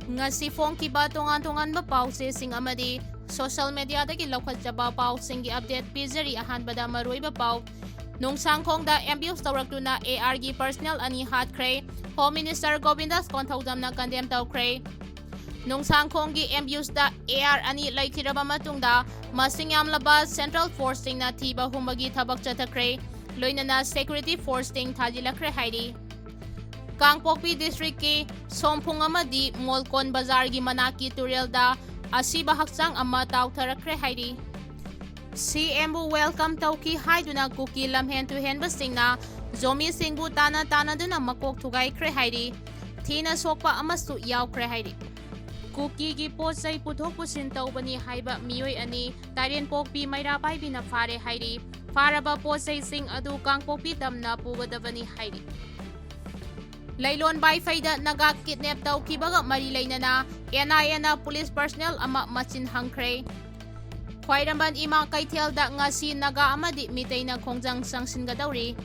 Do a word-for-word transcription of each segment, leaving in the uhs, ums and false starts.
ꯉꯁꯤ ꯐꯣꯡꯈꯤꯕ ꯇꯣꯉꯥꯟ ꯇꯣꯉꯥꯟꯕ ꯄꯥꯎꯆꯦꯁꯤꯡ ꯑꯃꯗꯤ social mediaꯗꯒꯤ ꯂꯧꯈꯠꯆꯕ ꯄꯥꯎꯁꯤꯡꯒꯤ update ꯄꯤꯖꯔꯤ꯫ ꯑꯍꯥꯟꯕꯗ ꯃꯔꯨꯑꯣꯏꯕ ꯄꯥꯎ꯫ ꯅꯨꯡꯁꯥꯡꯈꯣꯡꯗ abuse ꯇꯧꯔꯛꯇꯨꯅ ARꯒꯤ personnel ꯑꯅꯤ ꯍꯥꯠꯈ꯭ꯔꯦ꯫ Home Minister ꯒꯣꯕꯤꯟꯗꯥꯁ ꯀꯣꯟꯊꯧꯖꯝꯅ condemn ꯇꯧꯈ꯭ꯔꯦ꯫ ꯅꯨꯡꯁꯥꯡꯈꯣꯡꯒꯤ abuseꯗ AR ꯑꯅꯤ ꯂꯩꯈꯤꯔꯕ ꯃꯇꯨꯡꯗ ꯃꯁꯤꯡ ꯌꯥꯝꯂꯕ central forceꯁꯤꯡꯅ ꯊꯤꯕ ꯍꯨꯝꯕꯒꯤ ꯊꯕꯛ ꯆꯠꯊꯈ꯭ꯔꯦ꯫ ꯂꯣꯏꯅꯅ security forceꯁꯤꯡ ꯊꯥꯖꯤꯜꯂꯛꯈ꯭ꯔꯦ ꯍꯥꯏꯔꯤ꯫ ꯀꯥꯡꯄꯣꯛꯄꯤ districtꯀꯤ ꯁꯣꯝꯐꯨꯡ ꯑꯃꯗꯤ ꯃꯣꯜꯀꯣꯟ ꯕꯖꯥꯔꯒꯤ ꯃꯅꯥꯛꯀꯤ ꯇꯨꯔꯦꯜꯗ ꯑꯁꯤꯕ ꯍꯛꯆꯥꯡ ꯑꯃ ꯇꯥꯎꯊꯔꯛꯈ꯭ꯔꯦ ꯍꯥꯏꯔꯤ꯫ CMꯕꯨ welcome ꯇꯧꯈꯤ ꯍꯥꯏꯗꯨꯅ ꯀꯨꯀꯤ ꯂꯝꯍꯦꯟ ꯇꯨꯍꯦꯟꯕꯁꯤꯡꯅ ꯖꯣꯃꯤꯁꯤꯡꯕꯨ ꯇꯥꯟꯅ ꯇꯥꯟꯅꯗꯨꯅ ꯃꯀꯣꯛ ꯊꯨꯒꯥꯏꯈ꯭ꯔꯦ ꯍꯥꯏꯔꯤ꯫ ꯊꯤꯅ ꯁꯣꯛꯄ ꯑꯃꯁꯨ ꯌꯥꯎꯈ꯭ꯔꯦ ꯍꯥꯏꯔꯤ꯫ ꯀꯨꯀꯤꯒꯤ ꯄꯣꯠ ꯆꯩ ꯄꯨꯊꯣꯛ ꯄꯨꯁꯤꯟ ꯇꯧꯕꯅꯤ ꯍꯥꯏꯕ ꯃꯤꯑꯣꯏ ꯑꯅꯤ ꯇꯥꯏꯔꯦꯟꯄꯣꯛꯄꯤ ꯃꯩꯔꯥ ꯄꯥꯏꯕꯤꯅ ꯐꯥꯔꯦ ꯍꯥꯏꯔꯤ꯫ ꯐꯥꯔꯕ ꯄꯣꯠ ꯆꯩꯁꯤꯡ ꯑꯗꯨ ꯀꯥꯡꯄꯣꯛꯄꯤ ꯇꯝꯅ ꯄꯨꯒꯗꯕꯅꯤ ꯍꯥꯏꯔꯤ꯫ ꯂꯩꯂꯣꯟ ꯕꯥꯏꯐꯩꯗ ꯅꯥꯒꯥ kidnap ꯇꯧꯈꯤꯕꯒ ꯃꯔꯤ ꯂꯩꯅꯅ NIAꯅ police personnel ꯑꯃ ꯃꯆꯤꯟ ꯍꯪꯈ꯭ꯔꯦ꯫ ꯈ꯭ꯋꯥꯏꯔꯝꯕꯟ ꯏꯃꯥ ꯀꯩꯊꯦꯜꯗ ꯉꯁꯤ ꯅꯥꯒꯥ ꯑꯃꯗꯤ ꯃꯤꯇꯩꯅ ꯈꯣꯡꯖꯪ ꯆꯪꯁꯤꯟꯒꯗꯧꯔꯤ꯫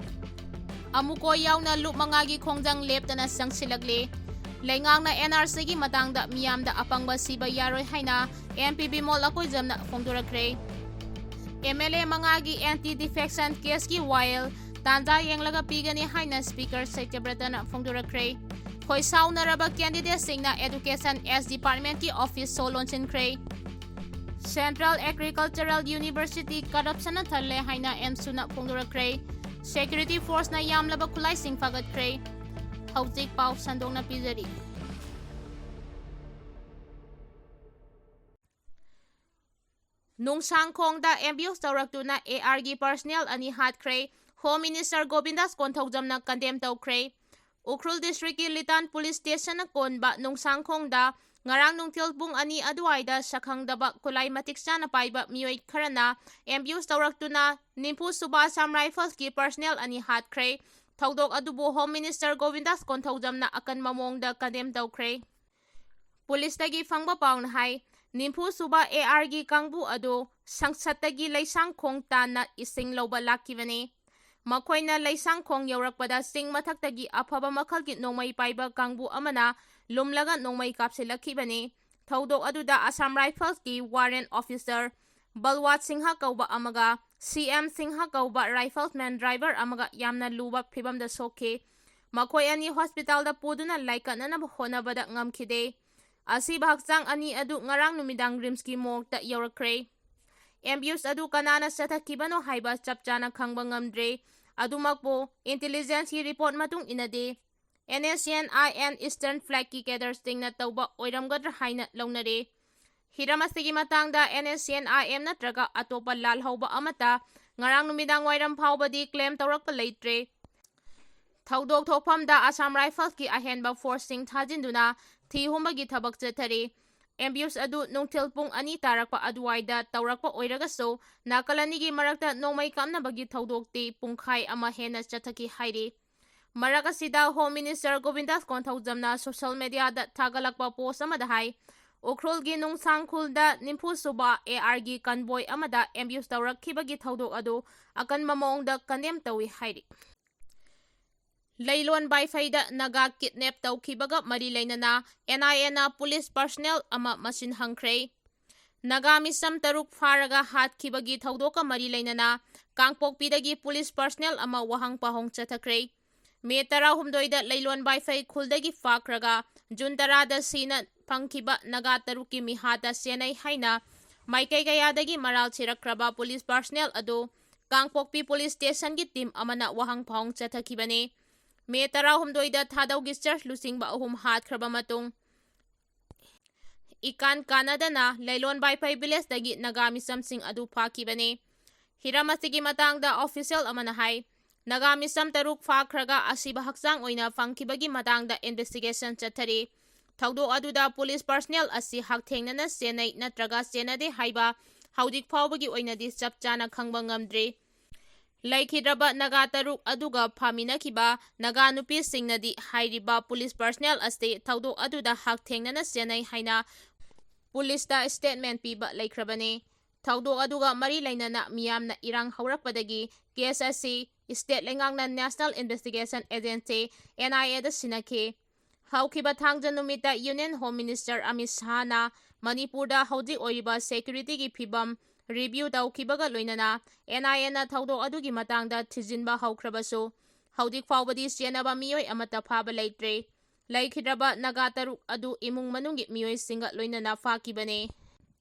ꯑꯃꯨꯀꯣꯏ ꯌꯥꯎꯅ ꯂꯨꯞ ꯃꯉꯥꯒꯤ ꯈꯣꯡꯖꯪ ꯂꯦꯞꯇꯅ ꯆꯪꯁꯤꯜꯂꯛꯂꯤ꯫ ꯂꯩꯉꯥꯛꯅ NRCꯒꯤ ꯃꯇꯥꯡꯗ ꯃꯤꯌꯥꯝꯗ ꯑꯄꯪꯕ ꯁꯤꯕ ꯌꯥꯔꯣꯏ ꯍꯥꯏꯅ MP ꯕꯤꯃꯣꯜ ꯑꯀꯣꯏꯖꯝꯅ ꯐꯣꯡꯗꯣꯔꯛꯈ꯭ꯔꯦ꯫ MLA ꯃꯉꯥꯒꯤ anti defection caseꯀꯤ ꯋꯥꯌꯦꯜ ꯇꯥꯟꯖꯥ ꯌꯦꯡꯂꯒ ꯄꯤꯒꯅꯤ ꯍꯥꯏꯅ Speaker ꯁꯇ꯭ꯌꯕ꯭ꯔꯇꯅ ꯐꯣꯡꯗꯣꯔꯛꯈ꯭ꯔꯦ꯫ ꯈꯣꯏꯁꯥꯎꯅꯔꯕ candidateꯁꯤꯡꯅ Education S departmentꯀꯤ office ꯁꯣ ꯂꯣꯟꯁꯤꯟꯈ꯭ꯔꯦ꯫ Central Agricultural University corruptionꯅ ꯊꯜꯂꯦ ꯍꯥꯏꯅ AMSUꯅ ꯐꯣꯡꯗꯣꯔꯛꯈ꯭ꯔꯦ꯫ Security forceꯅ ꯌꯥꯝꯂꯕ ꯈꯨꯠꯂꯥꯏꯁꯤꯡ ꯐꯥꯒꯠꯈ꯭ꯔꯦ꯫ ꯍꯧꯖꯤꯛ ꯄꯥꯎ ꯁꯟꯗꯣꯛꯅ ꯄꯤꯖꯔꯤ꯫ ꯅꯨꯡꯁꯥꯡꯈꯣꯡꯗ abuse ꯇꯧꯔꯛꯇꯨꯅ ARꯒꯤ personnel ꯑꯅꯤ ꯍꯥꯠꯈ꯭ꯔꯦ꯫ Home Minister ꯒꯣꯕꯤꯟꯗꯥꯁ ꯀꯣꯟꯊꯧꯖꯝꯅ condemn ꯇꯧꯈ꯭ꯔꯦ꯫ ꯎꯈ꯭ꯔꯨꯜ districtꯀꯤ ꯂꯤꯇꯥꯟ police stationꯅ ꯀꯣꯟꯕ ꯅꯨꯡꯁꯥꯡꯈꯣꯡꯗ ꯉꯔꯥꯡ ꯅꯨꯡꯊꯤꯜ ꯄꯨꯡ ꯑꯅꯤ ꯑꯗꯨꯋꯥꯏꯗ ꯁꯛꯈꯪꯗꯕ ꯈꯨꯠꯂꯥꯏ ꯃꯇꯤꯛ ꯆꯥꯅ ꯄꯥꯏꯕ ꯃꯤꯑꯣꯏ ꯈꯔꯅ abuse ꯇꯧꯔꯛꯇꯨꯅ ꯅꯤꯝꯐꯨ ꯁꯨꯕ Assam Riflesꯀꯤ personnel ꯑꯅꯤ ꯍꯥꯠꯈ꯭ꯔꯦ꯫ ꯊꯧꯗꯣꯛ ꯑꯗꯨꯕꯨ Home Minister ꯒꯣꯕꯤꯟꯗꯥꯁ ꯀꯣꯟꯊꯧꯖꯝꯅ ꯑꯀꯟꯕ ꯃꯑꯣꯡꯗ condemn ꯇꯧꯈ꯭ꯔꯦ꯫ Policeꯇꯒꯤ ꯐꯪꯕ ꯄꯥꯎꯅ ꯍꯥꯏ, ꯅꯤꯝꯐꯨ ꯁꯨꯕ ARꯒꯤ ꯀꯥꯡꯕꯨ ꯑꯗꯨ ꯁꯪꯁꯠꯇꯒꯤ ꯂꯩꯁꯥꯡꯈꯣꯡ ꯇꯥꯟꯅ ꯏꯁꯤꯡ ꯂꯧꯕ ꯂꯥꯛꯈꯤꯕꯅꯤ꯫ ꯃꯈꯣꯏꯅ ꯂꯩꯁꯥꯡꯈꯣꯡ ꯌꯧꯔꯛꯄꯗ ꯆꯤꯡ ꯃꯊꯛꯇꯒꯤ ꯑꯐꯕ ꯃꯈꯜꯒꯤ ꯅꯣꯡꯃꯩ ꯄꯥꯏꯕ ꯀꯥꯡꯕꯨ ꯑꯃꯅ ꯂꯨꯝꯂꯒ ꯅꯣꯡꯃꯩ ꯀꯥꯞꯁꯤꯜꯂꯛꯈꯤꯕꯅꯤ꯫ ꯊꯧꯗꯣꯛ ꯑꯗꯨꯗ Assam Riflesꯀꯤ warrant officer ꯕꯜꯋꯥꯠ ꯁꯤꯡꯍ ꯀꯧꯕ ꯑꯃꯒ ꯁꯤ ꯑꯦꯝ ꯁꯤꯡꯍ ꯀꯧꯕ rifleman driver ꯑꯃꯒ ꯌꯥꯝꯅ ꯂꯨꯕ ꯐꯤꯕꯝꯗ ꯁꯣꯛꯈꯤ꯫ ꯃꯈꯣꯏ ꯑꯅꯤ hospitalꯗ ꯄꯨꯗꯨꯅ ꯂꯥꯏꯀꯠꯅꯅꯕ ꯍꯣꯠꯅꯕꯗ ꯉꯝꯈꯤꯗꯦ꯫ ꯑꯁꯤꯕ ꯍꯛꯆꯥꯡ ꯑꯅꯤ ꯑꯗꯨ ꯉꯔꯥꯡ ꯅꯨꯃꯤꯗꯥꯡ RIMSꯀꯤ morgueꯇ ꯌꯧꯔꯛꯈ꯭ꯔꯦ꯫ Ambulance ꯑꯗꯨ ꯀꯅꯥꯅ ꯆꯠꯊꯈꯤꯕꯅꯣ ꯍꯥꯏꯕ ꯆꯞ ꯆꯥꯅ ꯈꯪꯕ ꯉꯝꯗ꯭ꯔꯦ꯫ ꯑꯗꯨꯃꯛꯄꯨ intelligenceꯀꯤ report ꯃꯇꯨꯡ ꯏꯟꯅꯗꯤ NSCN-IM Eastern Flagꯀꯤ cadresꯁꯤꯡꯅ ꯇꯧꯕ ꯑꯣꯏꯔꯝꯒꯗ꯭ꯔꯥ ꯍꯥꯏꯅ ꯂꯧꯅꯔꯦ꯫ ꯍꯤꯔꯝ ꯑꯁꯤꯒꯤ ꯃꯇꯥꯡꯗ NSCN-IM ꯅꯠꯇ꯭ꯔꯒ ꯑꯇꯣꯞꯄ ꯂꯥꯜꯍꯧꯕ ꯑꯃꯠꯇ ꯉꯔꯥꯡ ꯅꯨꯃꯤꯗꯥꯡ ꯋꯥꯏꯔꯝ ꯐꯥꯎꯕꯗꯤ claim ꯇꯧꯔꯛꯄ ꯂꯩꯇ꯭ꯔꯦ꯫ ꯊꯧꯗꯣꯛ ꯊꯣꯛꯐꯝꯗ Assam Riflesꯀꯤ ꯑꯍꯦꯟꯕ forceꯁꯤꯡ ꯊꯥꯖꯤꯟꯗꯨꯅ ꯊꯤ ꯍꯨꯝꯕꯒꯤ ꯊꯕꯛ ꯆꯠꯊꯔꯤ꯫ Ambulance ꯑꯗꯨ ꯅꯨꯡꯊꯤꯜ ꯄꯨꯡ ꯑꯅꯤ ꯇꯥꯔꯛꯄ ꯑꯗꯨꯋꯥꯏꯗ ꯇꯧꯔꯛꯄ ꯑꯣꯏꯔꯒꯁꯨ, ꯅꯥꯀꯜ ꯑꯅꯤꯒꯤ ꯃꯔꯛꯇ ꯅꯣꯡꯃꯩ ꯀꯥꯞꯅꯕꯒꯤ ꯊꯧꯗꯣꯛꯇꯤ ꯄꯨꯡꯈꯥꯏ ꯑꯃ ꯍꯦꯟꯅ ꯆꯠꯊꯈꯤ ꯍꯥꯏꯔꯤ꯫ ꯃꯔꯛ ꯑꯁꯤꯗ Home Minister ꯒꯣꯕꯤꯟꯗꯥꯁ ꯀꯣꯟꯊꯧꯖꯝꯅ social mediaꯗ ꯊꯥꯒꯠꯂꯛꯄ post ꯑꯃꯗ ꯍꯥꯏ, ꯎꯈ꯭ꯔꯨꯜꯒꯤ ꯅꯨꯡꯁꯥꯡꯈꯨꯜꯗ ꯅꯤꯐꯨ ꯁꯨꯕ ARꯒꯤ convoy ꯑꯃꯗ ambulance ꯇꯧꯔꯛꯈꯤꯕꯒꯤ ꯊꯧꯗꯣꯛ ꯑꯗꯨ ꯑꯀꯟꯕ ꯃꯑꯣꯡꯗ condemn ꯇꯧꯏ ꯍꯥꯏꯔꯤ꯫ ꯂꯩꯂꯣꯟ ꯕꯥꯏꯐꯩꯗ ꯅꯥꯒꯥ kidnap ꯇꯧꯈꯤꯕꯒ ꯃꯔꯤ ꯂꯩꯅꯅ NIAꯅ police personnel ꯑꯃ ꯃꯁꯤꯟ ꯍꯪꯈ꯭ꯔꯦ꯫ ꯅꯥꯒꯥ ꯃꯤꯁꯝ ꯇꯔꯨꯛ ꯐꯥꯔꯒ ꯍꯥꯠꯈꯤꯕꯒꯤ ꯊꯧꯗꯣꯛꯀ ꯃꯔꯤ ꯂꯩꯅꯅ ꯀꯥꯡꯄꯣꯛꯄꯤꯗꯒꯤ police personnel ꯑꯃ ꯋꯥꯍꯪ ꯄꯥꯎꯍꯪ ꯆꯠꯊꯈ꯭ꯔꯦ꯫ ꯃꯦ ꯇꯔꯥꯍꯨꯝꯗꯣꯏꯗ ꯂꯩꯂꯣꯟ ꯕꯥꯏꯐꯩ ꯈꯨꯜꯗꯒꯤ ꯐꯥꯈ꯭ꯔꯒ ꯖꯨꯟ ꯇꯔꯥꯗ ꯁꯤꯅ ꯐꯪꯈꯤꯕ ꯅꯥꯒꯥ ꯇꯔꯨꯛꯀꯤ ꯃꯤꯍꯥꯠꯇ ꯆꯦꯟꯅꯩ ꯍꯥꯏꯅ ꯃꯥꯏꯀꯩ ꯀꯌꯥꯗꯒꯤ ꯃꯔꯥꯜ ꯁꯤꯔꯛꯈ꯭ꯔꯕ police personnel ꯑꯗꯨ ꯀꯥꯡꯄꯣꯛꯄꯤ police stationꯒꯤ team ꯑꯃꯅ ꯋꯥꯍꯪ ꯄꯥꯎꯍꯪ ꯆꯠꯊꯈꯤꯕꯅꯤ꯫ ꯃꯦ ꯇꯔꯥꯍꯨꯝꯗꯣꯏꯗ ꯊꯥꯗꯧꯒꯤ church ꯂꯨꯆꯤꯡꯕ ꯑꯍꯨꯝ ꯍꯥꯠꯈ꯭ꯔꯕ ꯃꯇꯨꯡ, ꯏꯀꯥꯟ ꯀꯥꯟꯅꯗꯅ ꯂꯩꯂꯣꯟ ꯕꯥꯏꯐꯩ villageꯇꯒꯤ ꯅꯥꯒꯥ ꯃꯤꯆꯝꯁꯤꯡ ꯑꯗꯨ ꯐꯥꯈꯤꯕꯅꯤ꯫ ꯍꯤꯔꯝ ꯑꯁꯤꯒꯤ ꯃꯇꯥꯡꯗ official ꯑꯃꯅ ꯍꯥꯏ, ꯅꯥꯒꯥ ꯃꯤꯆꯝ ꯇꯔꯨꯛ ꯐꯥꯈ꯭ꯔꯒ ꯑꯁꯤꯕ ꯍꯛꯆꯥꯡ ꯑꯣꯏꯅ ꯐꯪꯈꯤꯕꯒꯤ ꯃꯇꯥꯡꯗ investigation ꯆꯠꯊꯔꯤ꯫ ꯊꯧꯗꯣꯛ ꯑꯗꯨꯗ police personnel ꯑꯁꯤ ꯍꯛꯊꯦꯡꯅꯅ ꯆꯦꯟꯅꯩ ꯅꯠꯇ꯭ꯔꯒ ꯆꯦꯟꯅꯗꯦ ꯍꯥꯏꯕ ꯍꯧꯖꯤꯛ ꯐꯥꯎꯕꯒꯤ ꯑꯣꯏꯅꯗꯤ ꯆꯞ ꯆꯥꯅ ꯈꯪꯕ ꯉꯝꯗ꯭ꯔꯤ꯫ ꯂꯩꯈꯤꯗ꯭ꯔꯕ ꯅꯥꯒꯥ ꯇꯔꯨꯛ ꯑꯗꯨꯒ ꯐꯥꯃꯤꯟꯅꯈꯤꯕ ꯅꯥꯒꯥ ꯅꯨꯄꯤꯁꯤꯡꯅꯗꯤ ꯍꯥꯏꯔꯤꯕ police personnel ꯑꯁꯤ ꯊꯧꯗꯣꯛ ꯑꯗꯨꯗ ꯍꯛꯊꯦꯡꯅꯅ ꯆꯦꯟꯅꯩ ꯍꯥꯏꯅ policeꯇ statement ꯄꯤꯕ ꯂꯩꯈ꯭ꯔꯕꯅꯤ꯫ ꯊꯧꯗꯣꯛ ꯑꯗꯨꯒ ꯃꯔꯤ ꯂꯩꯅꯅ ꯃꯤꯌꯥꯝꯅ ꯏꯔꯥꯡ ꯍꯧꯔꯛꯄꯗꯒꯤ case ꯑꯁꯤ ꯁ꯭ꯇꯦꯠ ꯂꯩꯉꯥꯛꯅ National Investigation Agency, N I A ꯗ ꯁꯤꯟꯅꯈꯤ꯫ ꯍꯧꯈꯤꯕ ꯊꯥꯡꯖ ꯅꯨꯃꯤꯠꯇ Union Home Minister ꯑꯃꯤꯠ ꯁꯍꯥꯅ ꯃꯅꯤꯄꯨꯔꯗ ꯍꯧꯖꯤꯛ ꯑꯣꯏꯔꯤꯕ security ꯒꯤ ꯐꯤꯕꯝ review ꯇꯧꯈꯤꯕꯒ ꯂꯣꯏꯅꯅ N I A ꯅ ꯊꯧꯗꯣꯛ ꯑꯗꯨꯒꯤ ꯃꯇꯥꯡꯗ ꯊꯤꯖꯤꯟꯕ ꯍꯧꯈ꯭ꯔꯕꯁꯨ, ꯍꯧꯖꯤꯛ ꯐꯥꯎꯕꯗꯤ ꯆꯦꯟꯅꯕ ꯃꯤꯑꯣꯏ ꯑꯃꯠꯇ ꯐꯥꯕ ꯂꯩꯇ꯭ꯔꯤ꯫ ꯂꯩꯈꯤꯗ꯭ꯔꯕ ꯅꯥꯒꯥ ꯇꯔꯨꯛ ꯑꯗꯨ ꯏꯃꯨꯡ ꯃꯅꯨꯡꯒꯤ ꯃꯤꯑꯣꯏꯁꯤꯡꯒ ꯂꯣꯏꯅꯅ ꯐꯥꯈꯤꯕꯅꯤ꯫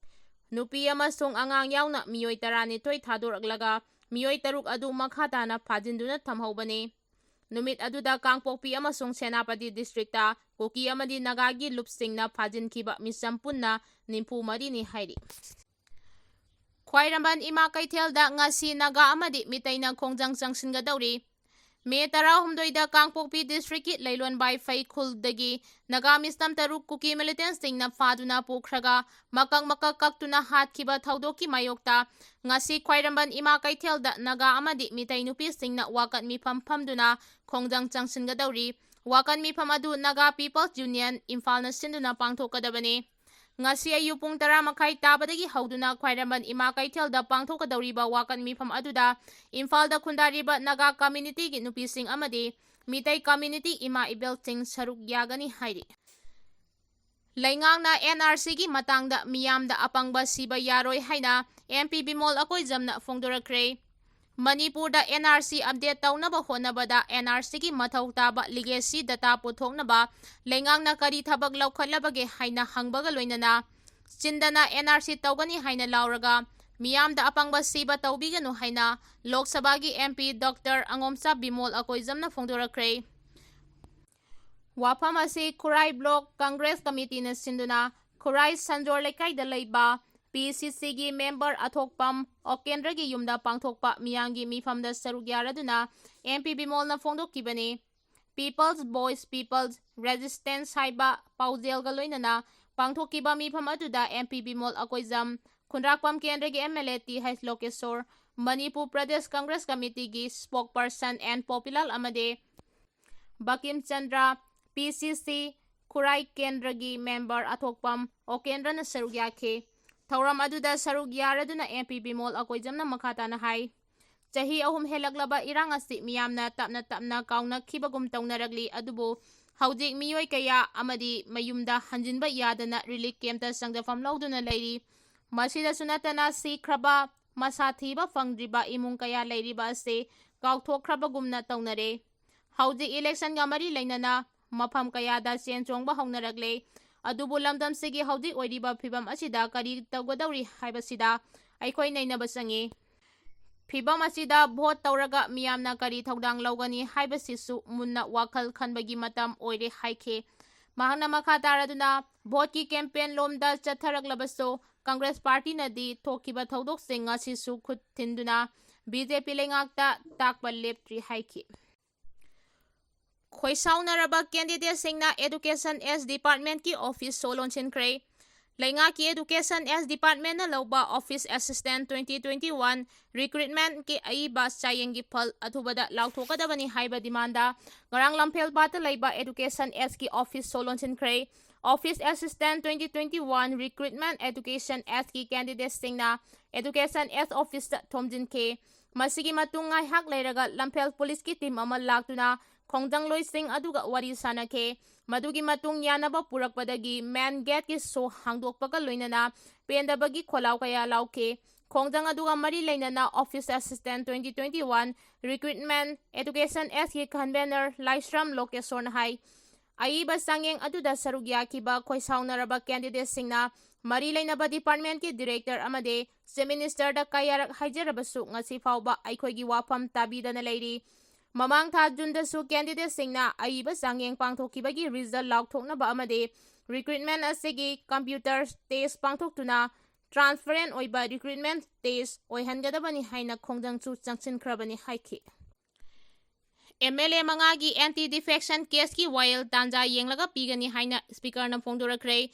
ꯅꯨꯄꯤ ꯑꯃꯁꯨꯡ ꯑꯉꯥꯡ ꯌꯥꯎꯅ ꯃꯤꯑꯣꯏ ꯇꯔꯥꯅꯤꯊꯣꯏ ꯊꯥꯗꯣꯔꯛꯂꯒ ꯃꯤꯑꯣꯏ ꯇꯔꯨꯛ ꯑꯗꯨ ꯃꯈꯥ ꯇꯥꯅ ꯐꯥꯖꯤꯟꯗꯨꯅ ꯊꯝꯍꯧꯕꯅꯤ꯫ ꯅꯨꯃꯤꯠ ꯑꯗꯨꯗ ꯀꯥꯡꯄꯣꯛꯄꯤ ꯑꯃꯁꯨꯡ ꯁꯦꯅꯥꯄꯇꯤ district ꯇ ꯀꯨꯀꯤ ꯑꯃꯗꯤ ꯅꯥꯒꯥꯒꯤ ꯂꯨꯞꯁꯤꯡꯅ ꯐꯥꯖꯤꯟꯈꯤꯕ ꯃꯤꯆꯝ ꯄꯨꯟꯅ ꯅꯤꯐꯨ ꯃꯔꯤꯅꯤ ꯍꯥꯏꯔꯤ꯫ ꯈ꯭ꯋꯥꯏꯔꯝꯕꯟ ꯏꯃꯥ ꯀꯩꯊꯦꯜꯗ ꯉꯁꯤ ꯅꯥꯒꯥ ꯑꯃꯗꯤ ꯃꯤꯇꯩꯅ ꯈꯣꯡꯖꯪ ꯆꯪꯁꯤꯟꯒꯗꯧꯔꯤ꯫ ꯃꯦ ꯇꯔꯥꯍꯨꯝꯗꯣꯏꯗ ꯀꯥꯡꯄꯣꯛꯄꯤ district ꯀꯤ ꯂꯩꯂꯣꯟ ꯕꯥꯏꯐꯩ ꯈꯨꯜꯗꯒꯤ ꯅꯥꯒꯥ ꯃꯤꯆꯝ ꯇꯔꯨꯛ ꯀꯨꯀꯤ militant ꯁꯤꯡꯅ ꯐꯥꯗꯨꯅ ꯄꯨꯈ꯭ꯔꯒ ꯃꯀꯛ ꯃꯀꯛ ꯀꯛꯇꯨꯅ ꯍꯥꯠꯈꯤꯕ ꯊꯧꯗꯣꯛꯀꯤ ꯃꯥꯌꯣꯛꯇ ꯉꯁꯤ ꯈ꯭ꯋꯥꯏꯔꯝꯕꯟ ꯏꯃꯥ ꯀꯩꯊꯦꯜꯗ ꯅꯥꯒꯥ ꯑꯃꯗꯤ ꯃꯤꯇꯩ ꯅꯨꯄꯤꯁꯤꯡꯅ ꯋꯥꯀꯠ ꯃꯤꯐꯝ ꯐꯝꯗꯨꯅ ꯈꯣꯡꯖꯪ ꯆꯪꯁꯤꯟꯒꯗꯧꯔꯤ꯫ ꯋꯥꯀꯠ ꯃꯤꯐꯝ ꯑꯗꯨ Naga People's Union ꯏꯝꯐꯥꯜꯅ ꯁꯤꯟꯗꯨꯅ ꯄꯥꯡꯊꯣꯛꯀꯗꯕꯅꯤ꯫ ꯉꯁꯤ ꯑꯌꯨꯛ ꯄꯨꯡ ꯇꯔꯥ ꯃꯈꯥꯏ ꯇꯥꯕꯗꯒꯤ ꯍꯧꯗꯨꯅ ꯈ꯭ꯋꯥꯏꯔꯝꯕꯟ ꯏꯃꯥ ꯀꯩꯊꯦꯜꯗ ꯄꯥꯡꯊꯣꯛꯀꯗꯧꯔꯤꯕ ꯋꯥꯀꯠ ꯃꯤꯐꯝ ꯑꯗꯨꯗ ꯏꯝꯐꯥꯜꯗ ꯈꯨꯟꯗꯥꯔꯤꯕ ꯅꯥꯒꯥ community ꯒꯤ ꯅꯨꯄꯤꯁꯤꯡ ꯑꯃꯗꯤ ꯃꯤꯇꯩ community ꯏꯃꯥ ꯏꯕꯦꯜꯁꯤꯡ ꯁꯔꯨꯛ ꯌꯥꯒꯅꯤ ꯍꯥꯏꯔꯤ꯫ ꯂꯩꯉꯥꯛꯅ N R C ꯒꯤ ꯃꯇꯥꯡꯗ ꯃꯤꯌꯥꯝꯗ ꯑꯄꯪꯕ ꯁꯤꯕ ꯌꯥꯔꯣꯏ ꯍꯥꯏꯅ M P ꯕꯤꯃꯣꯜ ꯑꯀꯣꯏꯖꯝꯅ ꯐꯣꯡꯗꯣꯔꯛꯈ꯭ꯔꯦ꯫ ꯃꯅꯤꯄꯨꯔꯗ N R C update ꯇꯧꯅꯕ ꯍꯣꯠꯅꯕꯗ N R C ꯒꯤ ꯃꯊꯧ ꯇꯥꯕ legacy data ꯄꯨꯊꯣꯛꯅꯕ ꯂꯩꯉꯥꯛꯅ ꯀꯔꯤ ꯊꯕꯛ ꯂꯧꯈꯠꯂꯕꯒꯦ ꯍꯥꯏꯅ ꯍꯪꯕꯒ ꯂꯣꯏꯅꯅ ꯆꯤꯟꯗꯅ N R C ꯇꯧꯒꯅꯤ ꯍꯥꯏꯅ ꯂꯥꯎꯔꯒ ꯃꯤꯌꯥꯝꯗ ꯑꯄꯪꯕ ꯁꯤꯕ ꯇꯧꯕꯤꯒꯅꯨ ꯍꯥꯏꯅ ꯂꯣꯛ ꯁꯚꯥꯒꯤ M P Doctor ꯑꯉꯣꯝꯆꯥ ꯕꯤꯃꯣꯜ ꯑꯀꯣꯏꯖꯝꯅ ꯐꯣꯡꯗꯣꯔꯛꯈ꯭ꯔꯦ꯫ ꯋꯥꯐꯝ ꯑꯁꯤ ꯈꯨꯔꯥꯏ Block Congress Committee ꯅ ꯁꯤꯟꯗꯨꯅ ꯈꯨꯔꯥꯏ ꯁꯟꯖꯣꯔ ꯂꯩꯀꯥꯏꯗ ꯂꯩꯕ P C C ꯒꯤ member ꯑꯊꯣꯛꯄꯝ ꯑꯣꯀꯦꯟꯗ꯭ꯔꯒꯤ ꯌꯨꯝꯗ ꯄꯥꯡꯊꯣꯛꯄ ꯃꯤꯌꯥꯝꯒꯤ ꯃꯤꯐꯝꯗ ꯁꯔꯨꯛ ꯌꯥꯔꯗꯨꯅ M P ꯕꯤꯃꯣꯜꯅ ꯐꯣꯡꯗꯣꯛꯈꯤꯕꯅꯤ꯫ People's Voice, People's Resistance ꯍꯥꯏꯕ ꯄꯥꯎꯖꯦꯜꯒ ꯂꯣꯏꯅꯅ ꯄꯥꯡꯊꯣꯛꯈꯤꯕ ꯃꯤꯐꯝ ꯑꯗꯨꯗ M P ꯕꯤꯃꯣꯜ ꯑꯀꯣꯏꯖꯝ, ꯈꯨꯟꯗ꯭ꯔꯥꯛꯄꯝ ꯀꯦꯟꯗ꯭ꯔꯒꯤ M L A T H Lokeshor, Manipur Pradesh Congress ꯀꯃꯤꯇꯤꯒꯤ spokesperson ꯑꯦꯟ ꯄꯣꯄꯤꯂꯥꯜ ꯑꯃꯗꯤ Bakim Chandra, P C C ꯈꯨꯔꯥꯏ ꯀꯦꯟꯗ꯭ꯔꯒꯤ member ꯑꯊꯣꯛꯄꯝ ꯑꯣꯀꯦꯟꯗ꯭ꯔꯅ ꯁꯔꯨꯛ ꯌꯥꯈꯤ꯫ ꯊꯧꯔꯝ ꯑꯗꯨꯗ ꯁꯔꯨꯛ ꯌꯥꯔꯗꯨꯅ M P ꯕꯤꯃꯣꯜ ꯑꯀꯣꯏꯖꯝꯅ ꯃꯈꯥ ꯇꯥꯅ ꯍꯥꯏ, ꯆꯍꯤ ꯑꯍꯨꯝ ꯍꯦꯜꯂꯛꯂꯕ ꯏꯔꯥꯡ ꯑꯁꯤ ꯃꯤꯌꯥꯝꯅ ꯇꯞꯅ ꯇꯞꯅ ꯀꯥꯎꯅꯈꯤꯕꯒꯨꯝ ꯇꯧꯅꯔꯛꯂꯤ꯫ ꯑꯗꯨꯕꯨ ꯍꯧꯖꯤꯛ ꯃꯤꯑꯣꯏ ꯀꯌꯥ ꯑꯃꯗꯤ ꯃꯌꯨꯝꯗ ꯍꯟꯖꯤꯟꯕ ꯌꯥꯗꯅ relief camp ꯇ ꯆꯪꯖꯐꯝ ꯂꯧꯗꯨꯅ ꯂꯩꯔꯤ꯫ ꯃꯁꯤꯗꯁꯨ ꯅꯠꯇꯅ ꯁꯤꯈ꯭ꯔꯕ, ꯃꯁꯥ ꯊꯤꯕ ꯐꯪꯗ꯭ꯔꯤꯕ ꯏꯃꯨꯡ ꯀꯌꯥ ꯂꯩꯔꯤꯕ ꯑꯁꯤ ꯀꯥꯎꯊꯣꯛꯈ꯭ꯔꯕꯒꯨꯝꯅ ꯇꯧꯅꯔꯦ꯫ ꯍꯧꯖꯤꯛ election ꯒ ꯃꯔꯤ ꯂꯩꯅꯅ ꯃꯐꯝ ꯀꯌꯥꯗ ꯆꯦꯟ ꯆꯣꯡꯕ ꯍꯧꯅꯔꯛꯂꯦ꯫ ꯑꯗꯨꯕꯨ ꯂꯝꯗꯝꯁꯤꯒꯤ ꯍꯧꯖꯤꯛ ꯑꯣꯏꯔꯤꯕ ꯐꯤꯕꯝ ꯑꯁꯤꯗ ꯀꯔꯤ ꯇꯧꯒꯗꯧꯔꯤ ꯍꯥꯏꯕꯁꯤꯗ ꯑꯩꯈꯣꯏ ꯅꯩꯅꯕ ꯆꯪꯏ꯫ ꯐꯤꯕꯝ ꯑꯁꯤꯗ vote ꯇꯧꯔꯒ ꯃꯤꯌꯥꯝꯅ ꯀꯔꯤ ꯊꯧꯗꯥꯡ ꯂꯧꯒꯅꯤ ꯍꯥꯏꯕꯁꯤꯁꯨ ꯃꯨꯟꯅ ꯋꯥꯈꯜ ꯈꯟꯕꯒꯤ ꯃꯇꯝ ꯑꯣꯏꯔꯦ ꯍꯥꯏꯈꯤ꯫ ꯃꯍꯥꯛꯅ ꯃꯈꯥ ꯇꯥꯔꯗꯨꯅ vote ꯀꯤ campaign ꯂꯣꯝꯗ ꯆꯠꯊꯔꯛꯂꯕꯁꯨ Congress party ꯅꯗꯤ ꯊꯣꯛꯈꯤꯕ ꯊꯧꯗꯣꯛꯁꯤꯡ ꯑꯁꯤꯁꯨ ꯈꯨꯠ ꯊꯤꯟꯗꯨꯅ B J P ꯂꯩꯉꯥꯛꯇ ꯇꯥꯛꯄ ꯂꯦꯞꯇ꯭ꯔꯤ ꯍꯥꯏꯈꯤ꯫ ꯈꯣꯏꯁꯥꯎꯅꯔꯕ candidate ꯁꯤꯡꯅ Education S Department ꯀꯤ office ꯁꯣ ꯂꯣꯟꯁꯤꯟꯈ꯭ꯔꯦ꯫ ꯂꯩꯉꯥꯛꯀꯤ Education S Department ꯅ ꯂꯧꯕ Office Assistant twenty twenty-one recruitment ꯀꯤ ꯑꯏꯕ ꯆꯥꯌꯦꯡꯒꯤ ꯐꯜ ꯑꯊꯨꯕꯗ ꯂꯥꯎꯊꯣꯛꯀꯗꯕꯅꯤ ꯍꯥꯏꯕ demand ꯗ ꯉꯔꯥꯡ ꯂꯝꯐꯦꯜ ꯄꯥꯠꯇ ꯂꯩꯕ Education S ꯀꯤ office ꯁꯣ ꯂꯣꯟꯁꯤꯟꯈ꯭ꯔꯦ꯫ Office Assistant twenty twenty-one recruitment Education S ꯀꯤ candidate ꯁꯤꯡꯅ Education S office ꯇ ꯊꯣꯝꯖꯤꯟꯈꯤ꯫ ꯃꯁꯤꯒꯤ ꯃꯇꯨꯡ ꯉꯥꯏꯍꯥꯛ ꯂꯩꯔꯒ ꯂꯝꯐꯦꯜ police ꯀꯤ team ꯑꯃ ꯂꯥꯛꯇꯨꯅ ꯈꯣꯡꯖꯪꯂꯣꯏꯁꯤꯡ ꯑꯗꯨꯒ ꯋꯥꯔꯤ ꯁꯥꯅꯈꯤ꯫ ꯃꯗꯨꯒꯤ ꯃꯇꯨꯡ ꯌꯥꯅꯕ ꯄꯨꯔꯛꯄꯗꯒꯤ main gate ꯀꯤ ꯁꯣ ꯍꯥꯡꯗꯣꯛꯄꯒ ꯂꯣꯏꯅꯅ ꯄꯦꯟꯗꯕꯒꯤ ꯈꯣꯜꯂꯥꯎ ꯀꯌꯥ ꯂꯥꯎꯈꯤ꯫ ꯈꯣꯡꯖꯪ ꯑꯗꯨꯒ ꯃꯔꯤ ꯂꯩꯅꯅ Office Assistant twenty twenty-one recruitment Education S ꯀꯤ convener ꯂꯥꯏꯁ꯭ꯔꯝ ꯂꯣꯀꯦꯁꯣꯔꯅ ꯍꯥꯏ, ꯑꯏꯕ ꯆꯥꯡꯌꯦꯡ ꯑꯗꯨꯗ ꯁꯔꯨꯛ ꯌꯥꯈꯤꯕ ꯈꯣꯏꯁꯥꯎꯅꯔꯕ candidate ꯁꯤꯡꯅ ꯃꯔꯤ ꯂꯩꯅꯕ department ꯀꯤ director ꯑꯃꯗꯤ Chief Minister ꯗ ꯀꯌꯥꯔꯛ ꯍꯥꯏꯖꯔꯕꯁꯨ ꯉꯁꯤ ꯐꯥꯎꯕ ꯑꯩꯈꯣꯏꯒꯤ ꯋꯥꯐꯝ ꯇꯥꯕꯤꯗꯅ ꯂꯩꯔꯤ꯫ ꯃꯃꯥꯡ ꯊꯥ June ꯗꯁꯨ candidate ꯁꯤꯡꯅ ꯑꯏꯕ ꯆꯥꯡꯌꯦꯡ ꯄꯥꯡꯊꯣꯛꯈꯤꯕꯒꯤ result ꯂꯥꯎꯊꯣꯛꯅꯕ ꯑꯃꯗꯤ recruitment ꯑꯁꯤꯒꯤ computer test ꯄꯥꯡꯊꯣꯛꯇꯨꯅ transparent ꯑꯣꯏꯕ recruitment test ꯑꯣꯏꯍꯟꯒꯗꯕꯅꯤ ꯍꯥꯏꯅ ꯈꯣꯡꯖꯪꯁꯨ ꯆꯪꯁꯤꯟꯈ꯭ꯔꯕꯅꯤ ꯍꯥꯏꯈꯤ꯫ M L A ꯃꯉꯥꯒꯤ anti defection case ꯀꯤ ꯋꯥꯌꯦꯜ ꯇꯥꯟꯖꯥ ꯌꯦꯡꯂꯒ ꯄꯤꯒꯅꯤ ꯍꯥꯏꯅ Speaker ꯅ ꯐꯣꯡꯗꯣꯔꯛꯈ꯭ꯔꯦ꯫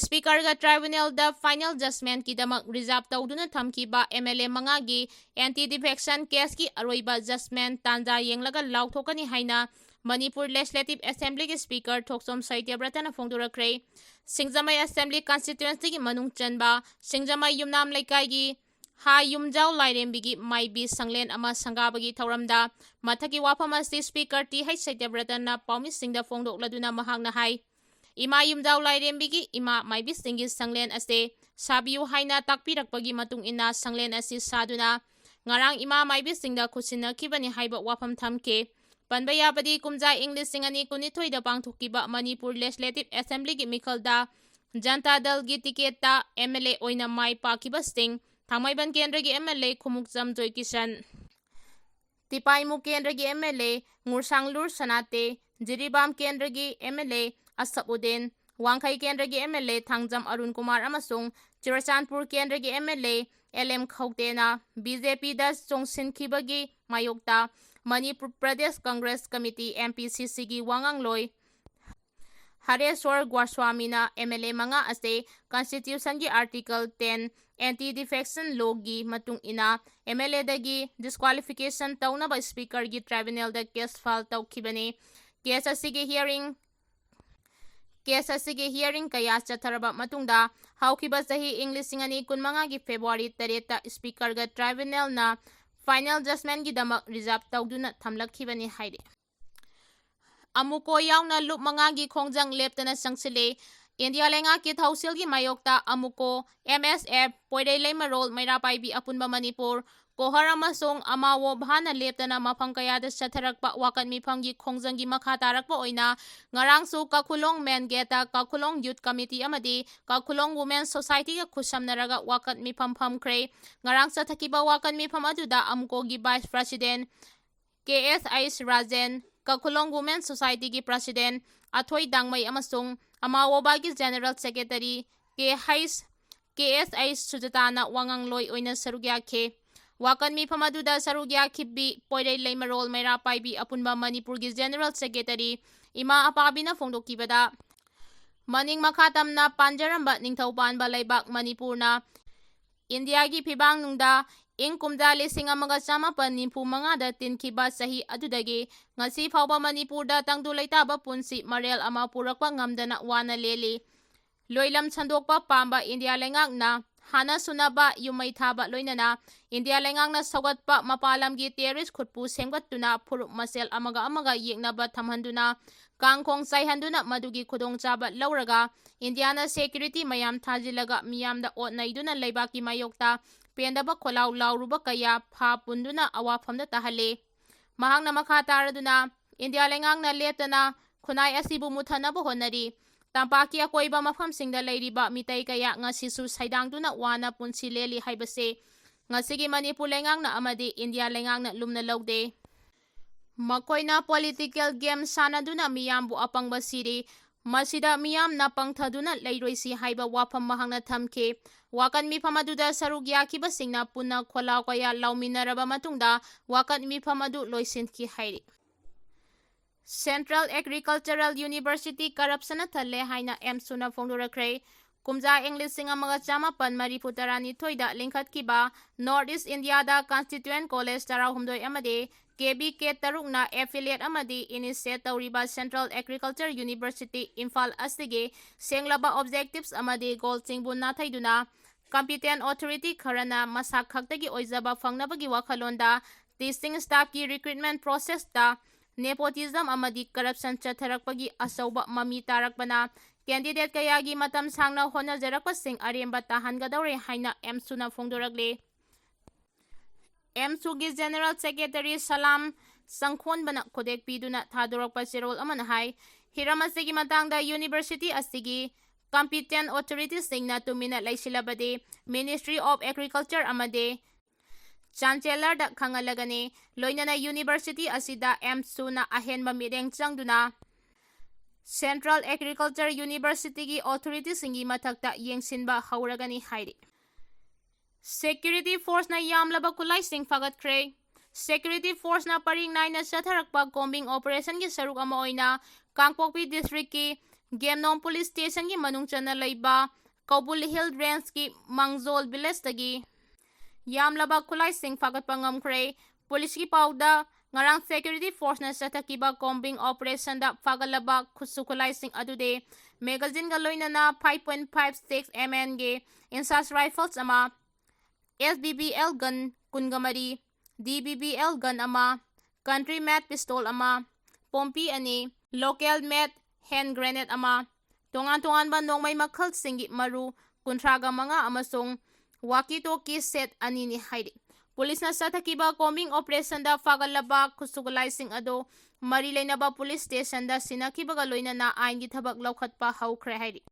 Speaker ꯒ tribunal ꯗ final judgment ꯀꯤꯗꯃꯛ reserve ꯇꯧꯗꯨꯅ ꯊꯝꯈꯤꯕ M L A ꯃꯉꯥꯒꯤ anti defection case ꯀꯤ ꯑꯔꯣꯏꯕ judgment ꯇꯥꯟꯖꯥ ꯌꯦꯡꯂꯒ ꯂꯥꯎꯊꯣꯛꯀꯅꯤ ꯍꯥꯏꯅ Manipur Legislative Assembly ꯒꯤ Speaker ꯊꯣꯛꯆꯣꯝ ꯁꯇ꯭ꯌꯕ꯭ꯔꯇꯅ ꯐꯣꯡꯗꯣꯔꯛꯈ꯭ꯔꯦ꯫ ꯁꯤꯡꯖꯃꯩ Assembly Constituency ꯒꯤ ꯃꯅꯨꯡ ꯆꯟꯕ ꯁꯤꯡꯖꯃꯩ ꯌꯨꯝꯅꯥꯝ ꯂꯩꯀꯥꯏꯒꯤ ꯍꯥ ꯌꯨꯝꯖꯥꯎ ꯂꯥꯏꯔꯦꯝꯕꯤꯒꯤ ꯃꯥꯏꯕꯤ ꯁꯪꯂꯦꯟ ꯑꯃ ꯁꯪꯒꯥꯕꯒꯤ ꯊꯧꯔꯝꯗ ꯃꯊꯛꯀꯤ ꯋꯥꯐꯝ ꯑꯁꯤ Speaker ꯇꯤ ꯍꯩꯆ ꯁꯇ꯭ꯌꯕ꯭ꯔꯇꯟꯅ ꯄꯥꯎꯃꯤꯁꯤꯡꯗ ꯐꯣꯡꯗꯣꯛꯂꯗꯨꯅ ꯃꯍꯥꯛꯅ ꯍꯥꯏ, ꯏꯃꯥ ꯌꯨꯝꯖꯥꯎ ꯂꯥꯏꯔꯦꯝꯕꯤꯒꯤ ꯏꯃꯥ ꯃꯥꯏꯕꯤꯁꯤꯡꯒꯤ ꯁꯪꯂꯦꯟ ꯑꯁꯦ ꯁꯥꯕꯤꯌꯨ ꯍꯥꯏꯅ ꯇꯥꯛꯄꯤꯔꯛꯄꯒꯤ ꯃꯇꯨꯡ ꯏꯟꯅ ꯁꯪꯂꯦꯟ ꯑꯁꯤ ꯁꯥꯗꯨꯅ ꯉꯔꯥꯡ ꯏꯃꯥ ꯃꯥꯏꯕꯤꯁꯤꯡꯗ ꯈꯨꯠꯁꯤꯟꯅꯈꯤꯕꯅꯤ ꯍꯥꯏꯕ ꯋꯥꯐꯝ ꯊꯝꯈꯤ꯫ ꯄꯟꯕ ꯌꯥꯕꯗꯤ, ꯀꯨꯝꯖꯥ ꯏꯪ ꯂꯤꯁꯤꯡ ꯑꯅꯤ ꯀꯨꯟꯅꯤꯊꯣꯏꯗ ꯄꯥꯡꯊꯣꯛꯈꯤꯕ ꯃꯅꯤꯄꯨꯔ Legislative Assemblyꯒꯤ ꯃꯤꯈꯜꯗ ꯖꯟꯇꯥ ꯗꯜꯒꯤ ticketꯇ MLA ꯑꯣꯏꯅ ꯃꯥꯏ ꯄꯥꯛꯈꯤꯕꯁꯤꯡ ꯊꯥꯡꯃꯩꯕꯟ ꯀꯦꯟꯗ꯭ꯔꯒꯤ MLA ꯈꯨꯃꯨꯛꯆꯝ ꯖꯣꯏꯀꯤꯁꯟ, ꯇꯤꯄꯥꯏꯃꯨ ꯀꯦꯟꯗ꯭ꯔꯒꯤ MLA ꯉꯨꯔꯁꯥꯡꯂꯨꯔ ꯁꯅꯥꯇꯦ, ꯖꯤꯔꯤꯕꯥꯝ ꯀꯦꯟꯗ꯭ꯔꯒꯤ MLA ꯑꯁꯞꯎꯗꯤꯟ, ꯋꯥꯡꯈꯩ ꯀꯦꯟꯗ꯭ꯔꯒꯤ MLA ꯊꯥꯡꯖꯝ ꯑꯔꯨꯟ ꯀꯨꯃꯥꯔ ꯑꯃꯁꯨꯡ ꯆꯨꯔꯆꯥꯟꯄꯨꯔ ꯀꯦꯟꯗ꯭ꯔꯒꯤ MLA ꯑꯦꯜ ꯑꯦꯝ ꯈꯧꯇꯦꯅ BJPꯗ ꯆꯣꯡꯁꯤꯟꯈꯤꯕꯒꯤ ꯃꯥꯌꯣꯛꯇ ꯃꯅꯤꯄꯨꯔ ꯄ꯭ꯔꯗꯦꯁ ꯀꯪꯒ꯭ꯔꯦꯁ ꯀꯃꯤꯇꯤ, MPCCꯒꯤ ꯋꯥꯉꯥꯡꯂꯣꯏ ꯍꯔꯦꯁ꯭ꯋꯔ ꯒꯣꯁ꯭ꯋꯥꯃꯤꯅ MLA ꯃꯉꯥ ꯑꯁꯦ Constitutionꯒꯤ Article ten Anti Defection Lawꯒꯤ ꯃꯇꯨꯡ ꯏꯟꯅ MLAꯗꯒꯤ disqualification ꯇꯧꯅꯕ Speakerꯒꯤ tribunalꯗ case file ꯇꯧꯈꯤꯕꯅꯤ꯫ Case ꯑꯁꯤꯒꯤ hearing, case ꯑꯁꯤꯒꯤ hearing ꯀꯌꯥ ꯆꯠꯊꯔꯕ ꯃꯇꯨꯡꯗ ꯍꯧꯈꯤꯕ ꯆꯍꯤ ꯏꯪ ꯂꯤꯁꯤꯡ ꯑꯅꯤ ꯀꯨꯟꯃꯉꯥꯒꯤ February ꯇꯔꯦꯠꯇ Speakerꯒ tribunalꯅ final judgmentꯒꯤꯗꯃꯛ reserve ꯇꯧꯗꯨꯅ ꯊꯝꯂꯛꯈꯤꯕꯅꯤ ꯍꯥꯏꯔꯤ꯫ ꯑꯃꯨꯀꯣ ꯌꯥꯎꯅ ꯂꯨꯞ ꯃꯉꯥꯒꯤ ꯈꯣꯡꯖꯪ ꯂꯦꯞꯇꯅ ꯆꯪꯁꯤꯜꯂꯤ꯫ ꯏꯟꯗꯤꯌꯥ ꯂꯩꯉꯥꯛꯀꯤ ꯊꯧꯁꯤꯜꯒꯤ ꯃꯥꯌꯣꯛꯇ ꯑꯃꯨꯀꯣ, MSF, ꯄꯣꯏꯔꯩ ꯂꯩꯃꯔꯣꯜ, ꯃꯩꯔꯥ ꯄꯥꯏꯕꯤ ꯑꯄꯨꯟꯕ ꯃꯅꯤꯄꯨꯔ, ꯀꯣꯍꯔ ꯑꯃꯁꯨꯡ ꯑꯃꯥꯋꯣ ꯚꯥꯟꯅ ꯂꯦꯞꯇꯅ ꯃꯐꯝ ꯀꯌꯥꯗ ꯆꯠꯊꯔꯛꯄ ꯋꯥꯀꯠ ꯃꯤꯐꯝꯒꯤ ꯈꯣꯡꯖꯪꯒꯤ ꯃꯈꯥ ꯇꯥꯔꯛꯄ ꯑꯣꯏꯅ ꯉꯔꯥꯡꯁꯨ ꯀꯥꯈꯨꯂꯣꯡ main gateꯇ ꯀꯥꯈꯨꯂꯣꯡ Youth Committee ꯑꯃꯗꯤ ꯀꯥꯈꯨꯂꯣꯡ Women Societyꯒ ꯈꯨꯠꯁꯝꯅꯔꯒ ꯋꯥꯀꯠ ꯃꯤꯐꯝ ꯐꯝꯈ꯭ꯔꯦ꯫ ꯉꯔꯥꯡ ꯆꯠꯊꯈꯤꯕ ꯋꯥꯀꯠ ꯃꯤꯐꯝ ꯑꯗꯨꯗ ꯑꯃꯨꯀꯣꯒꯤ Vice President ꯀꯦ ꯑꯦꯁ ꯑꯩꯆ ꯔꯥꯖꯦꯟ, ꯀꯥꯈꯨꯂꯣꯡ Women Societyꯒꯤ President ꯑꯊꯣꯏ ꯗꯥꯡꯃꯩ ꯑꯃꯁꯨꯡ ꯑꯃꯥꯋꯣꯕꯥꯒꯤ General Secretary ꯀꯦ ꯍꯩꯆ, ꯀꯦ ꯑꯦꯁ ꯑꯩꯆ ꯁꯨꯖꯥꯇꯥꯅ ꯋꯥꯉꯥꯡꯂꯣꯏ ꯑꯣꯏꯅ ꯁꯔꯨꯛ ꯌꯥꯈꯤ꯫ ꯋꯥꯀꯠ ꯃꯤꯐꯝ ꯑꯗꯨꯗ ꯁꯔꯨꯛ ꯌꯥꯈꯤꯕꯤ ꯄꯣꯏꯔꯩ ꯂꯩꯃꯔꯣꯜ ꯃꯩꯔꯥ ꯄꯥꯏꯕꯤ ꯑꯄꯨꯟꯕ ꯃꯅꯤꯄꯨꯔꯒꯤ General Secretary ꯏꯃꯥ ꯑꯄꯥꯕꯤꯅ ꯐꯣꯡꯗꯣꯛꯈꯤꯕꯗ, ꯃꯅꯤꯡ ꯃꯈꯥ ꯇꯝꯅ ꯄꯥꯟꯖꯔꯝꯕ ꯅꯤꯡꯊꯧ ꯄꯥꯟꯕ ꯂꯩꯕꯥꯛ ꯃꯅꯤꯄꯨꯔꯅ ꯏꯟꯗꯤꯌꯥꯒꯤ ꯐꯤꯕꯥꯡꯅꯨꯡꯗ ꯏꯪ ꯀꯨꯝꯖꯥ ꯂꯤꯁꯤꯡ ꯑꯃꯒ ꯆꯥꯃꯥꯄꯟ ꯅꯤꯐꯨ ꯃꯉꯥꯗ ꯇꯤꯟꯈꯤꯕ ꯆꯍꯤ ꯑꯗꯨꯗꯒꯤ ꯉꯁꯤ ꯐꯥꯎꯕ ꯃꯅꯤꯄꯨꯔꯗ ꯇꯪꯗꯨ ꯂꯩꯇꯥꯕ ꯄꯨꯟꯁꯤ ꯃꯔꯦꯜ ꯑꯃ ꯄꯨꯔꯛꯄ ꯉꯝꯗꯅ ꯋꯥꯅ ꯂꯦꯜꯂꯤ꯫ ꯂꯣꯏꯂꯝ ꯁꯟꯗꯣꯛꯄ ꯄꯥꯝꯕ ꯏꯟꯗꯤꯌꯥ ꯂꯩꯉꯥꯛꯅ ꯍꯥꯟꯅ ꯁꯨꯅꯕ ꯌꯨꯝꯃꯩ ꯊꯥꯕ ꯂꯣꯏꯅꯅ ꯏꯟꯗꯤꯌꯥ ꯂꯩꯉꯥꯛꯅ ꯁꯧꯒꯠꯄ ꯃꯄꯥꯟ ꯂꯝꯒꯤ terrorist ꯈꯨꯠꯄꯨ ꯁꯦꯝꯒꯠꯇꯨꯅ ꯐꯨꯔꯨꯞ ꯃꯁꯦꯜ ꯑꯃꯒ ꯑꯃꯒ ꯌꯦꯛꯅꯕ ꯊꯝꯍꯟꯗꯨꯅ ꯀꯥꯡꯈꯣꯡ ꯆꯥꯏꯍꯟꯗꯨꯅ ꯃꯗꯨꯒꯤ ꯈꯨꯗꯣꯡꯆꯥꯕ ꯂꯧꯔꯒ ꯏꯟꯗꯤꯌꯥꯅ security ꯃꯌꯥꯝ ꯊꯥꯖꯤꯜꯂꯒ ꯃꯤꯌꯥꯝꯗ ꯑꯣꯠ ꯅꯩꯗꯨꯅ ꯂꯩꯕꯥꯛꯀꯤ ꯃꯥꯌꯣꯛꯇ ꯄꯦꯟꯗꯕ ꯈꯣꯜꯂꯥꯎ ꯂꯥꯎꯔꯨꯕ ꯀꯌꯥ ꯐꯥ ꯄꯨꯟꯗꯨꯅ ꯑꯋꯥꯐꯝꯗ ꯇꯥꯍꯜꯂꯦ꯫ ꯃꯍꯥꯛꯅ ꯃꯈꯥ ꯇꯥꯔꯗꯨꯅ ꯏꯟꯗꯤꯌꯥ ꯂꯩꯉꯥꯛꯅ ꯂꯦꯞꯇꯅ ꯈꯨꯟꯅꯥꯏ ꯑꯁꯤꯕꯨ ꯃꯨꯠꯊꯅꯕ ꯍꯣꯠꯅꯔꯤ꯫ ꯇꯝꯄꯥꯛꯀꯤ ꯑꯀꯣꯏꯕ ꯃꯐꯝꯁꯤꯡꯗ ꯂꯩꯔꯤꯕ ꯃꯤꯇꯩ ꯀꯌꯥ ꯉꯁꯤꯁꯨ ꯁꯩꯗꯥꯡꯗꯨꯅ ꯋꯥꯅ ꯄꯨꯟꯁꯤ ꯂꯦꯜꯂꯤ ꯍꯥꯏꯕꯁꯦ ꯉꯁꯤꯒꯤ ꯃꯅꯤꯄꯨꯔ ꯂꯩꯉꯥꯛꯅ ꯑꯃꯗꯤ ꯏꯟꯗꯤꯌꯥ ꯂꯩꯉꯥꯛꯅ ꯂꯨꯝꯅ ꯂꯧꯗꯦ꯫ ꯃꯈꯣꯏꯅ political game ꯁꯥꯟꯅꯗꯨꯅ ꯃꯤꯌꯥꯝꯕꯨ ꯑꯄꯪꯕ ꯁꯤꯔꯤ꯫ ꯃꯁꯤꯗ ꯃꯤꯌꯥꯝꯅ ꯄꯪꯊꯗꯨꯅ ꯂꯩꯔꯣꯏꯁꯤ ꯍꯥꯏꯕ ꯋꯥꯐꯝ ꯃꯍꯥꯛꯅ ꯊꯝꯈꯤ꯫ ꯋꯥꯀꯠ ꯃꯤꯐꯝ ꯑꯗꯨꯗ ꯁꯔꯨꯛ ꯌꯥꯈꯤꯕꯁꯤꯡꯅ ꯄꯨꯟꯅ ꯈꯣꯜꯂꯥꯎ ꯀꯌꯥ ꯂꯥꯎꯃꯤꯟꯅꯔꯕ ꯃꯇꯨꯡꯗ ꯋꯥꯀꯠ ꯃꯤꯐꯝ ꯑꯗꯨ ꯂꯣꯏꯁꯤꯟꯈꯤ ꯍꯥꯏꯔꯤ꯫ Central Agricultural University corruption ꯅ ꯊꯜꯂꯦ ꯍꯥꯏꯅ ꯑꯦꯝꯁꯨꯅ ꯐꯣꯡꯗꯣꯔꯛꯈ꯭ꯔꯦ꯫ ꯀꯨꯝꯖꯥ ꯏꯪ ꯂꯤꯁꯤꯡ ꯑꯃꯒ ꯆꯥꯃꯥꯄꯟ ꯃꯔꯤꯐꯨ ꯇꯔꯥꯅꯤꯊꯣꯏꯗ ꯂꯤꯡꯈꯠꯈꯤꯕ North East India ꯗ Constituent College ꯇꯔꯥꯍꯨꯝꯗꯣꯏ ꯑꯃꯗꯤ ꯀꯦ ꯚꯤ ꯀꯦ ꯇꯔꯨꯛꯅ affiliate ꯑꯃꯗꯤ initiate ꯇꯧꯔꯤꯕ Central Agriculture University ꯏꯝꯐꯥꯜ ꯑꯁꯤꯒꯤ ꯁꯦꯡꯂꯕ objectives ꯑꯃꯗꯤ goal ꯁꯤꯡꯕꯨ ꯅꯥꯊꯩꯗꯨꯅ competent authority ꯈꯔꯅ ꯃꯁꯥ ꯈꯛꯇꯒꯤ ꯑꯣꯏꯖꯕ ꯐꯪꯅꯕꯒꯤ ꯋꯥꯈꯜꯂꯣꯟꯗ teaching staff ꯀꯤ recruitment process ꯇ nepotism ꯑꯃꯗꯤ corruption ꯆꯠꯊꯔꯛꯄꯒꯤ ꯑꯆꯧꯕ ꯃꯃꯤ ꯇꯥꯔꯛꯄꯅ candidate ꯀꯌꯥꯒꯤ ꯃꯇꯝ ꯁꯥꯡꯅ ꯍꯣꯠꯅꯖꯔꯛꯄꯁꯤꯡ ꯑꯔꯦꯝꯕ ꯇꯥꯍꯟꯒꯗꯧꯔꯦ ꯍꯥꯏꯅ ꯑꯦꯝꯁꯨꯅ ꯐꯣꯡꯗꯣꯔꯛꯂꯤ꯫ ꯑꯦꯝꯁꯨꯒꯤ General Secretary ꯁꯂꯥꯝ ꯆꯪꯈꯣꯟꯕꯅ ꯈꯨꯗꯦꯛ ꯄꯤꯗꯨꯅ ꯊꯥꯗꯣꯔꯛꯄ ꯆꯦꯔꯣꯜ ꯑꯃꯅ ꯍꯥꯏ, ꯍꯤꯔꯝ ꯑꯁꯤꯒꯤ ꯃꯇꯥꯡꯗ university ꯑꯁꯤꯒꯤ competent authority ꯁꯤꯡꯅ ꯇꯨꯃꯤꯟꯅ ꯂꯩꯁꯤꯜꯂꯕꯗꯤ Ministry of Agriculture ꯑꯃꯗꯤ Chancellor ꯗ ꯈꯪꯍꯜꯂꯒꯅꯤ꯫ ꯂꯣꯏꯅꯅ university ꯑꯁꯤꯗ ꯑꯦꯝꯁꯨꯅ ꯑꯍꯦꯟꯕ ꯃꯤꯠꯌꯦꯡ ꯆꯪꯗꯨꯅ Central Agriculture University ꯒꯤ authority ꯁꯤꯡꯒꯤ ꯃꯊꯛꯇ ꯌꯦꯡꯁꯤꯟꯕ ꯍꯧꯔꯒꯅꯤ ꯍꯥꯏꯔꯤ꯫ Security force ꯅ ꯌꯥꯝꯂꯕ ꯈꯨꯠꯂꯥꯏꯁꯤꯡ ꯐꯥꯒꯠꯈ꯭ꯔꯦ꯫ Security force ꯅ ꯄꯔꯤꯡ ꯅꯥꯏꯅ ꯆꯠꯊꯔꯛꯄ combing operation ꯒꯤ ꯁꯔꯨꯛ ꯑꯃ ꯑꯣꯏꯅ ꯀꯥꯡꯄꯣꯛꯄꯤ district ꯀꯤ ꯒꯦꯝꯅꯣꯡ police station ꯒꯤ ꯃꯅꯨꯡ ꯆꯟꯅ ꯂꯩꯕ ꯀꯧꯕꯨꯜ Hill Range ꯀꯤ ꯃꯥꯡꯖꯣꯜ village ꯇꯒꯤ ꯌꯥꯝꯂꯕ ꯈꯨꯠꯂꯥꯏꯁꯤꯡ ꯐꯥꯒꯠꯄ ꯉꯝꯈ꯭ꯔꯦ꯫ Police ꯀꯤ ꯄꯥꯎꯗ, ꯉꯔꯥꯡ security force ꯅ ꯆꯠꯊꯈꯤꯕ combing operation ꯗ ꯐꯥꯒꯠꯂꯕ ꯈꯨꯠꯁꯨ ꯈꯨꯠꯂꯥꯏꯁꯤꯡ ꯑꯗꯨꯗꯤ Magazineꯒ ꯂꯣꯏꯅꯅ five point five six M Mꯒꯤ INSAS rifles ꯑꯃ, S B B L gun ꯀꯨꯟꯒ ꯃꯔꯤ, D B B L gun ꯑꯃ, country made pistol ꯑꯃ, ꯄꯣꯝꯄꯤ ꯑꯅꯤ, local made hand grenade ꯑꯃ, ꯇꯣꯉꯥꯟ ꯇꯣꯉꯥꯟꯕ ꯅꯣꯡꯃꯩ ꯃꯈꯜꯁꯤꯡꯒꯤ ꯃꯔꯨ ꯀꯨꯟꯊ꯭ꯔꯥꯒ ꯃꯉꯥ ꯑꯃꯁꯨꯡ walkie talkie set ꯑꯅꯤꯅꯤ ꯍꯥꯏꯔꯤ꯫ ꯄꯨꯂꯤꯁꯅ ꯆꯠꯊꯈꯤꯕ combing operationꯗ ꯐꯥꯒꯠꯂꯕ ꯈꯨꯠꯁꯨ ꯈꯨꯠꯂꯥꯏꯁꯤꯡ ꯑꯗꯨ ꯃꯔꯤ ꯂꯩꯅꯕ police stationꯗ ꯁꯤꯟꯅꯈꯤꯕꯒ ꯂꯣꯏꯅꯅ ꯑꯥꯏꯟꯒꯤ ꯊꯕꯛ ꯂꯧꯈꯠꯄ ꯍꯧꯈ꯭ꯔꯦ ꯍꯥꯏꯔꯤ꯫